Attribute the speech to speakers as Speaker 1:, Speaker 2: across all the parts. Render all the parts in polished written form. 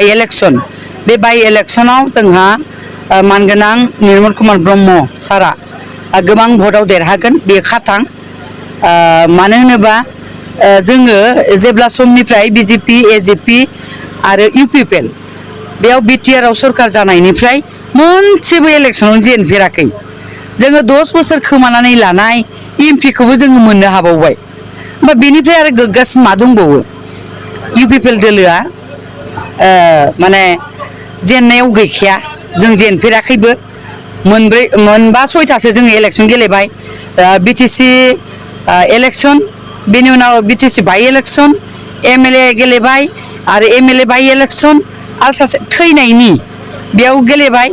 Speaker 1: election बे बाय इलेक्शनाव जोंहा मानगोनां निर्मल कुमार ब्रह्म सारा गोबां भोटाव देरहागोन बे खाथां मानो होनोबा जोङो जेब्ला समनिफ्राय बीजेपी एजेपी आरो UPPL बेयाव BTR आव सरकार जानायनिफ्राय मोनसेबो इलेक्शनाव जेनफेराखै जोङो 10 बोसोर खोमानानै लानाय MP खौबो जोङो मोननो हाबावबाय बा बेनिफ्राय आरो गोग्गासिन मा दंबावो UPPL दोलोआ माने जेननायाव गैखाया जों जेनफेराखैबो मोनबा सयथासो जों इलेक्शन गेलेबाय BTC इलेक्शन बेनि उनाव BTC बाय इलेक्शन MLA गेलेबाय आरो MLA बाय इलेक्शन आरो सासे थैनायनि बेयाव गेलेबाय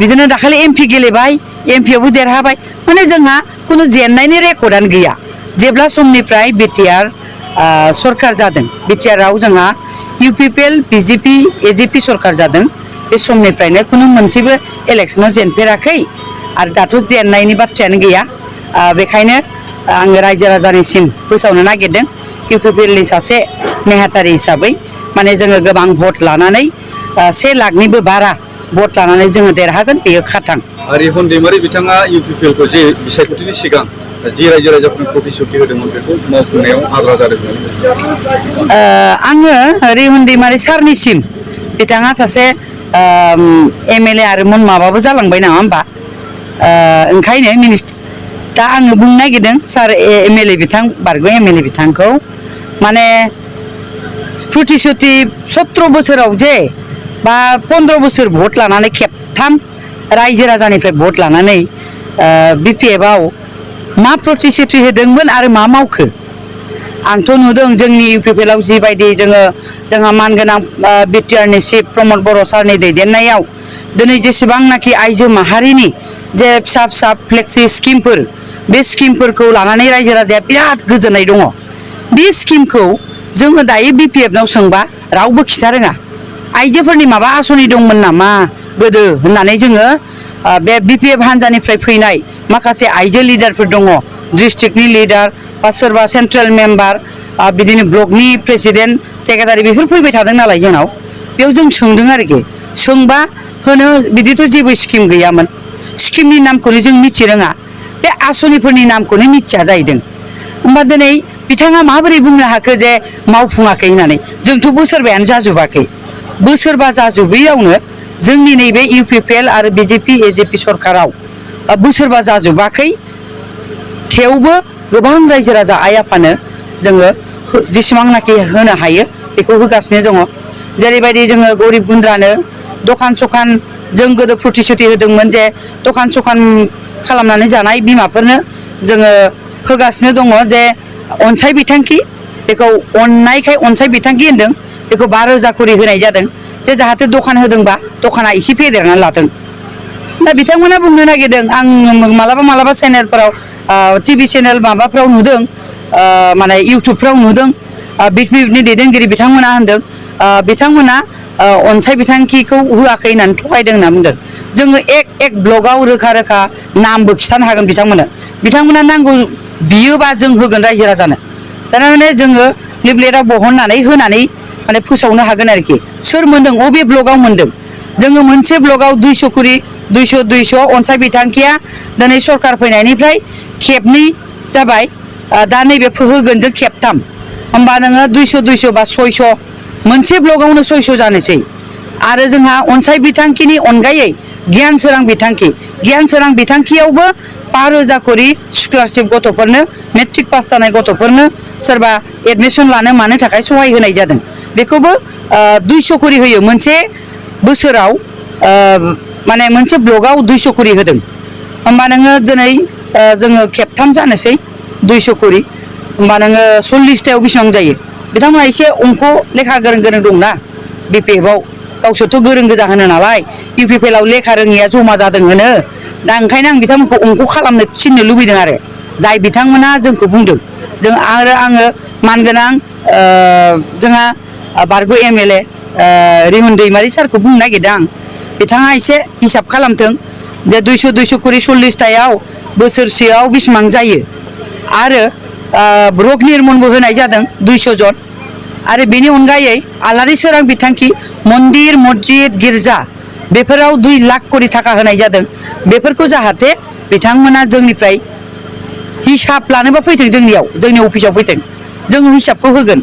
Speaker 1: बिदिनो दाखालि MP गेलेबाय MP आवबो देरहाबाय माने जोंहा कुनु जेननायनि रेकर्डआनो गैया जेब्ला समनिफ्राय BTR सरकार जादों BTR आव जोंहा UPPL BJP AJP सरकार जादों बे समनिफ्रायनो कुनु मोनसेबो इलेक्शनाव जेनफेराखै आरो दाथ' जेननायनि बाथ्रायानो गैया बेखायनो आङो रायजो राजानिसिम फोसावनो नागिरदों UPPL नि सासे नेहाथारि हिसाबै माने जोङो गोबां भट लानानै 1 लाखनिबो बारा भट लानानै जोङो देरहागोन बेयो खाथां
Speaker 2: रिहन दैमारि बिथाङा UPPL खौ जे बिसायख'थिनि सिगां जी रायजो राजाफोरनो प्रतिश्रुति होदोंमोन बेखौ मावफुंनायाव आद्रा जादोंमोन
Speaker 1: आङो रिहन दैमारि सारनिसिम बिथाङा सासे MLA आरो माबाबो जालांबाय नङा होमबा ओंखायनो मिनिस्टार दा आङो बुंनो नागिरदों सार MLA बिथां बारग' MLA बिथांखौ माने प्रतिश्रुति 17 बोसोराव जे बा 15 बोसोर भट लानानै खेबथाम रायजो राजानिफ्राय भट लानानै BPF आव मा प्रतिश्रुति होदोंमोन आरो मा मावखो आंथ' नुदों जोंनि UPPL आव जिबायदि जोंहा मानगोनां BTR नि चिफ प्रमद बर' सारनि दैदेननायाव दिनै जेसेबांनाखि आइजो माहारिनि जे फिसा फिसा फ्लेक्सि स्किमफोर बे स्किमफोरखौ लानानै रायजो राजाया बिराद गोजोननाय दङ बे स्किमखौ जोङो दायो BPF नाव सोंबा रावबो खिथा रोङा आइजोफोरनि माबा आसनि दंमोन नामा गोदो होननानै जोङो बे BPF हान्जानिफ्राय फैनाय माखासे आइजो लिडारफोर दङ डिस्ट्रिक्टनि लिडार बा सोरबा सेन्ट्रेल मेम्बार बिदिनो ब्लकनि प्रेसिडेन्ट सेक्रेटारि बेफोर फैबाय थादों नालाय जोंनाव बेयाव जों सोंदों आरोखि सोंबा होनो बिदिथ' जेबो स्किम गैयामोन स्किमनि नामखौनो जों मिथि रोङा बे आसनिफोरनि नामखौनो मिथिया जाहैदों होमबा दिनै बिथाङा माबोरै बुंनो हाखो जे मावफुङाखै होननानै जोंथ' बोसोरबायानो जाजोबाखै बोसोरबा जाजोबैयावनो जोंनि नैबे UPPL आरो BJP AJP सरकाराव बोसोरबा जाजोबाखै थेवबो गोबां रायजो राजा आइ आफानो जोङो जेसेबांनाखि होनो हायो बेखौ होगासिनो दङ जेरैबायदि जोङो गरिब गुन्द्रानो दखान सखान जों गोदो प्रतिश्रुति होदोंमोन जे दखान सखान खालामनानै जानाय बिमाफोरनो जोङो होगासिनो दङ जे अनसाय बिथांखि बेखौ अननायखाय अनसाय बिथांखि होनदों बेखौ 5,000 करि होनाय जादों जे जाहाथे दखान होदोंबा दखाना एसे फेदेरनानै लाथों दा बिथांमोना बुंनो नागिरदों आं मालाबा चेनेलफोराव TV चेनेल माबाफ्राव नुदों माने इउटुबफ्राव नुदों BPFनि दैदेनगिरि बिथांमोना होनदों बिथांमोना अनसाय बिथांखिखौ होआखै होननानै थगायदों होनना बुंदों जोङो एक ब्लगाव रोखा रोखा नामबो खिथानो हागोन बिथांमोना नांगौ बियोबा जों होगोन रायजो राजानो थारमाने जोङो लिफलेटाव बहननानै होनानै माने फोसावनो हागोन आरोखि सोर मोनदों अबे ब्लगाव मोनदों जोङो मोनसे ब्लगाव 200 करि 200 अनसाय बिथांखिया दिनै सरकार फैनायनिफ्राय खेबनै जाबाय दा नैबे होगोन जों खेबथाम होमबा नोङो 200 बा 600 मोनसे ब्लगावनो 600 जानोसै आरो जोंहा अनसाय बिथांखिनि अनगायै गियान सोरां बिथांखियावबो 5,000 करि स्कलारशिप गथ'फोरनो मेट्रिक पास जानाय गथ'फोरनो सोरबा एडमिसन लानो मानो थाखाय सहाय होनाय जादों बेखौबो 200 करि होयो मोनसे बोसोराव माने मोनसे ब्लगाव 200 करि होदों होमबा नोङो दिनै जोङो खेबथाम जानोसै 200 करि होमबा नोङो 40थायाव बेसेबां जायो बिथांमोना एसे अंख लेखा गोरों दंना BPF आव गावसोरथ' गोरों गोजा होनो नालाय UPPL आव लेखा रोङिया जमा जादों होनो दा ओंखायनो आं बिथांमोनखौ अंख खालामनो थिननो लुबैदों आरो जाय बिथांमोना जोंखौ बुंदों आङो मानगोनां जोंहा बारग' MLA रिहन दैमारि सारखौ बुंनो नागिरदों आं बिथाङा एसे हिसाब खालामथों जे 200 करि 40थायाव बोसोरसेयाव बेसेबां जायो आरो ब्लक निर्मनबो होनाय जादों 200 जन आरो बेनि अनगायै आलारि सोरां बिथांखि मन्दिर मस्जिद गिर्जा बेफोराव 2 लाख कोटी थाखा होनाय जादों बेफोरखौ जाहाथे बिथांमोना जोंनिफ्राय हिसाब लानोबा फैथों जोंनि अफिसाव फैथों जों हिसाबखौ होगोन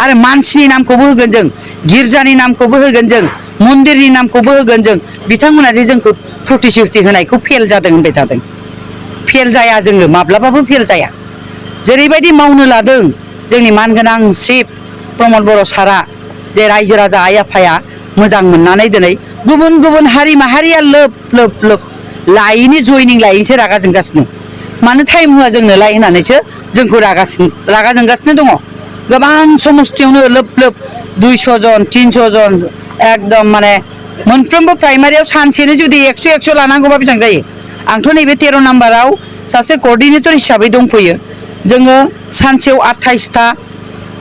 Speaker 1: आरो मानसिनि नामखौबो होगोन जों गिर्जानि नामखौबो होगोन जों मन्दिरनि नामखौबो होगोन जों बिथांमोना जे जोंखौ प्रतिश्रुति होनायखौ फेल जादों होनबाय थादों फेल जाया जोङो माब्लाबाबो फेल जाया जेरैबायदि मावनो लादों जोंनि मानगोनां चिफ प्रमद बर' सारा जे रायजो राजा आइ आफाया मोजां मोननानै दिनै गुबुन गुबुन हारि माहारिया लोब लोब लोब लायैनि जयनिं लायैसो रागा जोंगासिनो मानो टाइम होआ जोंनोलाय होननानैसो जोंखौ रागा जोंगासिनो दङ गोबां समस्थियावनो लोब लोब 200 जन 300 जन एकदम माने मोनफ्रोमबो प्राइमारियाव सानसेनो जुदि 100 लानांगौबा बेसेबां जायो आंथ' नैबे 13 नाम्बाराव सासे कर्डिनेटर हिसाबै दंफैयो जोङो सानसेयाव 28टा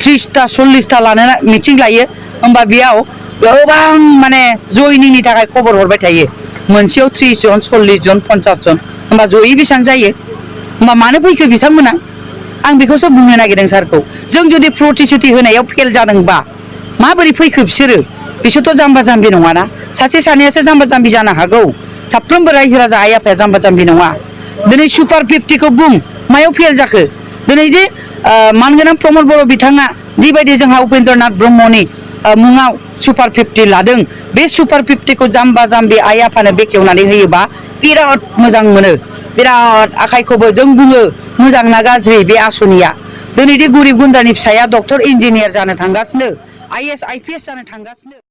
Speaker 1: 30टा 40टा लानो मिटिं लायो होमबा बेयाव गोबां माने जयनिंनि थाखाय खबर हरबाय थायो मोनसेयाव 30 जन 40 जन 50 जन होमबा जयै बेसेबां जायो होमबा मानो फैखो बिथांमोना आं बेखौसो बुंनो नागिरदों सारखौ जों जुदि प्रतिश्रुति होनायाव फेल जादोंबा माबोरै फैखो बिसोरथ' जाम्बा जाम्बि नङाना सासे सानैयासो जाम्बा जाम्बि जानो हागौ साफ्रोमबो रायजो राजा आइ आफाया जाम्बा जाम्बि नङा दिनै सुपार 50खौ बुं मायाव फेल जाखो दिनै जे मानगोनां प्रमद बर' बिथाङा जिबायदि जोंहा उपेन्द्रनाथ ब्रह्मनि मुङाव सुपार 50 लादों बे सुपार 50खौ जाम्बा जाम्बि आइ आफानो बेखेवनानै होयोबा बिराद मोजां मोनो बिराद आखाइखौबो जों बुङो मोजां ना गाज्रि बे आसनिया दिनै दि गरिब गुन्द्रानि फिसाया डक्टर इन्जिनियार जानो थांगासिनो IAS IPS जानो थांगासिनो